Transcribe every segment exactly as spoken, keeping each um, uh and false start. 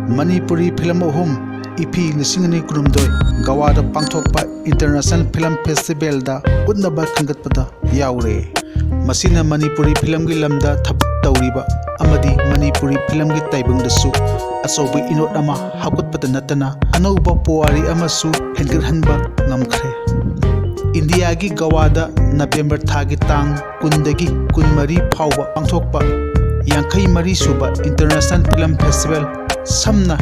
Manipuri film ꯑꯍꯨꯝ ꯏꯐꯤ ꯂꯤꯁꯤꯡ ꯑꯅꯤ ꯀꯨꯟꯍꯨꯝꯗꯣꯏ ꯒꯋꯥꯗ ꯄꯥꯡꯊꯣꯛꯄ ꯏꯟꯇꯔꯅꯦꯁꯅꯦꯜ ꯐꯤꯂꯝ ꯐꯦꯁꯇꯤꯚꯦꯜꯗ ꯎꯠꯅꯕ ꯈꯟꯒꯠꯄꯗ ꯌꯥꯎꯔꯦ꯫ ꯃꯁꯤꯅ ꯃꯅꯤꯄꯨꯔꯤ ꯐꯤꯂꯝꯒꯤ ꯂꯝꯗ ꯊꯕꯛ ꯇꯧꯔꯤꯕ ꯑꯃꯗꯤ ꯃꯅꯤꯄꯨꯔꯤ ꯐꯤꯂꯝꯒꯤ ꯇꯥꯏꯕꯪꯗꯁꯨ ꯑꯆꯧꯕ ꯏꯅꯣꯠ ꯑꯃ ꯍꯥꯞꯀꯠꯄꯗ ꯅꯠꯇꯅ ꯑꯅꯧꯕ ꯄꯨꯋꯥꯔꯤ ꯑꯃꯁꯨ ꯍꯦꯟꯒꯠꯍꯟꯕ ꯉꯝꯈ꯭ꯔꯦ꯫ ꯏꯟꯗꯤꯌꯥꯒꯤ ꯒꯋꯥꯗ ꯅꯕꯦꯝꯕꯔ ꯊꯥꯒꯤ ꯇꯥꯡ ꯀꯨꯟꯗꯒꯤ ꯀꯨꯟꯃꯔꯤ ꯐꯥꯎꯕ ꯄꯥꯡꯊꯣꯛꯄ ꯌꯥꯡꯈꯩ ꯃꯔꯤ ꯁꯨꯕ ꯏꯟꯇꯔꯅꯦꯁꯅꯦꯜ ꯐꯤꯂꯝ ꯐꯦꯁꯇꯤꯚꯦꯜ, ꯁꯝꯅ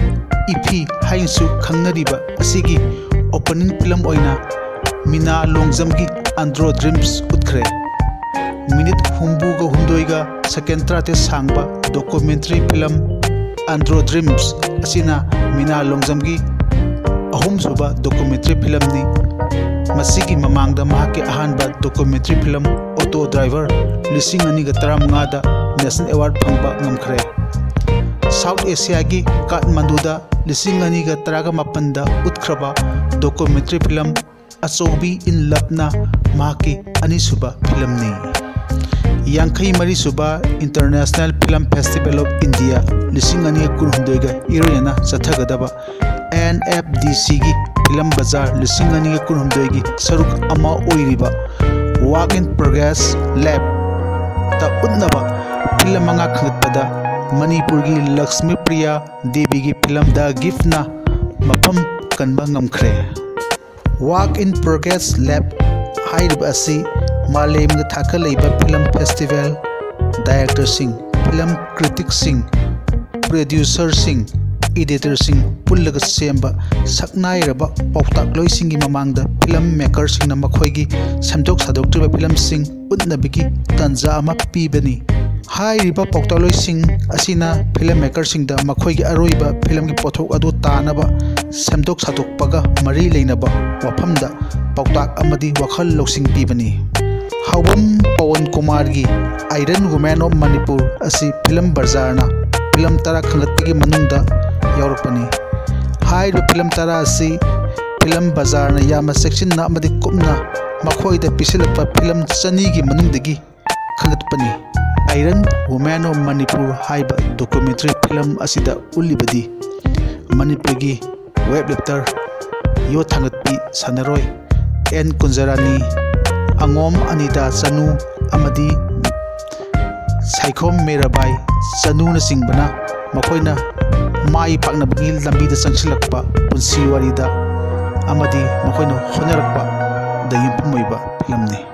ꯏꯐꯤ ꯍꯥꯏꯅꯁꯨ ꯈꯪꯅꯔꯤꯕ ꯑꯁꯤꯒꯤ ꯑꯣꯄꯅꯤꯡ ꯐꯤꯂꯝ ꯑꯣꯏꯅ ꯃꯤꯅꯥ ꯂꯣꯡꯖꯝꯒꯤ ꯑꯟꯗ꯭ꯔꯣ ꯗ꯭ꯔꯤꯝꯁ ꯎꯠꯈ꯭ꯔꯦ꯫ ꯃꯤꯅꯤꯠ ꯍꯨꯝꯐꯨꯒ ꯍꯨꯝꯗꯣꯏꯒ ꯁꯦꯀꯦꯟ ꯇꯔꯥꯇꯔꯦꯠ ꯁꯥꯡꯕ ꯗꯣꯀꯨꯃꯦꯟꯇꯔꯤ ꯐꯤꯂꯝ ꯑꯟꯗ꯭ꯔꯣ ꯗ꯭ꯔꯤꯝꯁ ꯑꯁꯤꯅ ꯃꯤꯅꯥ ꯂꯣꯡꯖꯝꯒꯤ ꯑꯍꯨꯝꯁꯨꯕ ꯗꯣꯀꯨꯃꯦꯟꯇꯔꯤ ꯐꯤꯂꯝꯅꯤ꯫ ꯃꯁꯤꯒꯤ ꯃꯃꯥꯡꯗ ꯃꯍꯥꯛꯀꯤ ꯑꯍꯥꯟꯕ ꯗꯣꯀꯨꯃꯦꯟꯇꯔꯤ ꯐꯤꯂꯝ ꯑꯣꯇꯣ ꯗ꯭ꯔꯥꯏꯚꯔ ꯂꯤꯁꯤꯡ ꯑꯅꯤꯒ ꯇꯔꯥꯃꯉꯥꯗ ꯅꯦꯁꯅꯦꯜ ꯑꯦꯋꯥꯔꯗ ꯐꯪꯕ ꯉꯝꯈ꯭ꯔꯦ꯫ ꯁꯥꯎꯠ ꯑꯦꯁꯤꯌꯥꯒꯤ ꯀꯥꯊꯃꯟꯗꯨꯗ ꯂꯤꯁꯤꯡ ꯑꯅꯤꯒ ꯇꯔꯥꯒ ꯃꯥꯄꯟꯗ ꯎꯠꯈ꯭ꯔꯕ ꯗꯣꯀꯨꯃꯦꯟꯇꯔꯤ ꯐꯤꯂꯝ ꯑꯆꯧꯕꯤ ꯏꯟ ꯂꯞꯅ ꯃꯍꯥꯛꯀꯤ ꯑꯅꯤꯁꯨꯕ ꯐꯤꯂꯝꯅꯤ꯫ ꯌꯥꯡꯈꯩ ꯃꯔꯤ ꯁꯨꯕ international film festival of India ꯂꯤꯁꯤꯡ ꯑꯅꯤꯒ ꯀꯨꯟꯍꯨꯝꯗꯣꯏꯒ ꯏꯔꯣꯏꯅꯅ ꯆꯠꯊꯒꯗꯕ ꯑꯦꯟ ꯑꯦꯐ ꯗꯤ ꯁꯤꯒꯤ ꯐꯤꯂꯝ ꯕꯖꯥꯔ ꯂꯤꯁꯤꯡ ꯑꯅꯤꯒ ꯀꯨꯟꯍꯨꯝꯗꯣꯏꯒꯤ ꯁꯔꯨꯛ ꯑꯃ ꯑꯣꯏꯔꯤꯕ ꯋꯥꯔꯛ ꯏꯟ ꯄ꯭ꯔꯣꯒ꯭ꯔꯦꯁ ꯂꯦꯞꯇ ꯎꯠꯅꯕ ꯐꯤꯂꯝ ꯃꯉꯥ ꯈꯟꯒꯠꯄꯗ ꯃꯅꯤꯄꯨꯔꯒꯤ ꯂꯛꯁꯃꯤ ꯄ꯭ꯔꯤꯌꯥ ꯗꯦꯕꯤꯒꯤ ꯐꯤꯂꯝ ꯗ ꯒꯤꯐꯅ ꯃꯐꯝ ꯀꯟꯕ ꯉꯝꯈ꯭ꯔꯦ꯫ ꯋꯥꯔꯛ ꯏꯟ ꯄ꯭ꯔꯣꯒ꯭ꯔꯦꯁ ꯂꯦꯞ ꯍꯥꯏꯔꯤꯕ ꯑꯁꯤ ꯃꯥꯂꯦꯝꯒꯤ ꯊꯥꯛꯇ ꯂꯩꯕ ꯐꯤꯂꯝ ꯐꯦꯁꯇꯤꯚꯦꯜ, ꯗꯥꯏꯔꯦꯛꯇꯔꯁꯤꯡ, ꯐꯤꯂꯝ ꯀ꯭ꯔꯤꯇꯤꯛꯁꯤꯡ, ꯄ꯭ꯔꯣꯗ꯭ꯌꯨꯁꯔꯁꯤꯡ, ꯏꯗꯤꯇꯔꯁꯤꯡ ꯄꯨꯜꯂꯒ ꯁꯦꯝꯕ ꯁꯛꯅꯥꯏꯔꯕ ꯄꯥꯎꯇꯥꯛꯂꯣꯏꯁꯤꯡꯒꯤ ꯃꯃꯥꯡꯗ ꯐꯤꯂꯝ ꯃꯦꯀꯔꯁꯤꯡꯅ ꯃꯈꯣꯏꯒꯤ ꯁꯦꯝꯗꯣꯛ ꯁꯥꯗꯣꯛꯇ꯭ꯔꯤꯕ ꯐꯤꯂꯝꯁꯤꯡ ꯎꯠꯅꯕꯒꯤ ꯇꯥꯟꯖꯥ ꯑꯃ ꯄꯤꯕꯅꯤ꯫ ꯍꯥꯏꯔꯤꯕ ꯄꯥꯎꯇꯥꯛꯂꯣꯏꯁꯤꯡ ꯑꯁꯤꯅ ꯐꯤꯂꯝ ꯃꯦꯀꯔꯁꯤꯡꯗ ꯃꯈꯣꯏꯒꯤ ꯑꯔꯣꯏꯕ ꯐꯤꯂꯝꯒꯤ ꯄꯣꯠꯊꯣꯛ ꯑꯗꯨ ꯇꯥꯅꯕ ꯁꯦꯝꯗꯣꯛ ꯁꯥꯗꯣꯛꯄꯒ ꯃꯔꯤ ꯂꯩꯅꯕ ꯋꯥꯐꯝꯗ ꯄꯥꯎꯇꯥꯛ ꯑꯃꯗꯤ ꯋꯥꯈꯜ ꯂꯧꯁꯤꯡ ꯄꯤꯕꯅꯤ꯫ ꯍꯥꯎꯕꯝ ꯄꯋꯟ ꯀꯨꯃꯥꯔꯒꯤ ꯑꯥꯏꯔꯟ ꯋꯨꯃꯦꯟ ꯑꯣꯐ ꯃꯅꯤꯄꯨꯔ ꯑꯁꯤ ꯐꯤꯂꯝ ꯕꯖꯥꯔꯅ ꯐꯤꯂꯝ ꯇꯔꯥ ꯈꯟꯒꯠꯄꯒꯤ ꯃꯅꯨꯡꯗ ꯌꯥꯎꯔꯛꯄꯅꯤ꯫ ꯍꯥꯏꯔꯤꯕ ꯐꯤꯂꯝ ꯇꯔꯥ ꯑꯁꯤ ꯐꯤꯂꯝ ꯕꯖꯥꯔꯅ ꯌꯥꯝꯅ ꯆꯦꯛꯁꯤꯟꯅ ꯑꯃꯗꯤ ꯀꯨꯞꯅ ꯃꯈꯣꯏꯗ ꯄꯤꯁꯤꯜꯂꯛꯄ ꯐꯤꯂꯝ ꯆꯅꯤꯒꯤ ꯃꯅꯨꯡꯗꯒꯤ ꯈꯟꯒꯠꯄꯅꯤ꯫ Iron Woman of Manipur ꯍꯥꯏꯕ documentary film ꯑꯁꯤꯗ ꯎꯠꯂꯤꯕꯗꯤ ꯃꯅꯤꯄꯨꯔꯒꯤ weightlifter, ꯌꯣꯠ ꯊꯥꯡꯒꯠꯄꯤ ꯁꯥꯟꯅꯔꯣꯏ ꯑꯦꯟ ꯀꯨꯟꯖꯔꯥꯅꯤ, ꯑꯉꯣꯝ ꯑꯅꯤꯇꯥ ꯆꯅꯨ ꯑꯃꯗꯤ ꯁꯥꯏꯈꯣꯝ ꯃꯤꯔꯥꯕꯥꯏ ꯆꯅꯨꯅꯆꯤꯡꯕꯅ ꯃꯈꯣꯏꯅ ꯃꯥꯏ ꯄꯥꯛꯅꯕꯒꯤ ꯂꯝꯕꯤꯗ ꯆꯪꯁꯤꯜꯂꯛꯄ ꯄꯨꯟꯁꯤ ꯋꯥꯔꯤꯗ ꯑꯃꯗꯤ ꯃꯈꯣꯏꯅ ꯍꯣꯠꯅꯔꯛꯄꯗ ꯌꯨꯝꯐꯝ ꯑꯣꯏꯕ film ꯅꯤ꯫